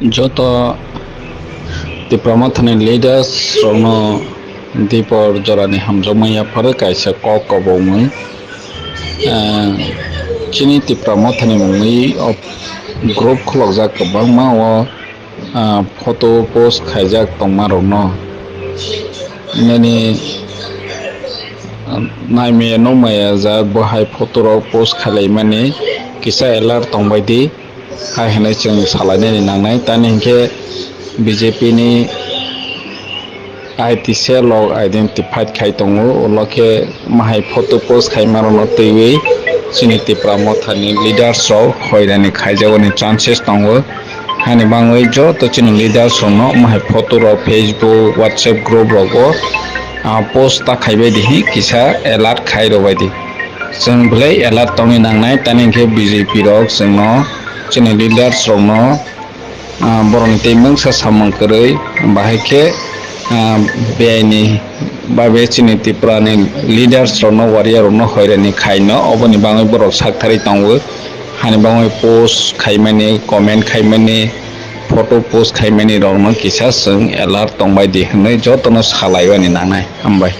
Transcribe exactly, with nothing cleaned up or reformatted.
Joto Tipra Mothani leaders rokno dipor jorani hamjakmani yapharo kaisa kok kobongwi, ah, chini Tipra Mothani mungwi o group khulokjak kwbangma o, ah, photo post khaijak tongma rokno nini, ah, naimaya nukmaya jak bo hai photo rok post khailaimani kisa alert tongbaidi. Hai hwnwi chwng salainani nangnai, tamni hinkhe B J P ni I T cell rok identified khai tongo, ulo khe mahai photo post khaima rokno twiwi chini Tipra Mothani leaders rok hoirani khaijagoni chances tongo. Hani bangwi joto chini leaders rokno mahai photo rok Facebook, WhatsApp group rogo, ah, post ta khaibaidi hi kisa alert khai rwbaidi. Chwng belai alert tongwi nangnai, tamni hinkhe B J P rok chwngno, chini leaders rokno, ah, borokni tei mungsa samung kwrwi, bahai khe, ah, beaini babe chini Tripura ni leaders rokno, warrior rokno hoirani khaino, oboni bangwi borok saktharwi tongo. Hani bangwi post khaimani, comment khaimani, photo post khaimani rokno kisa chwng alert tongbaidi hwnwi jotono salaibani nangnai. Hambai.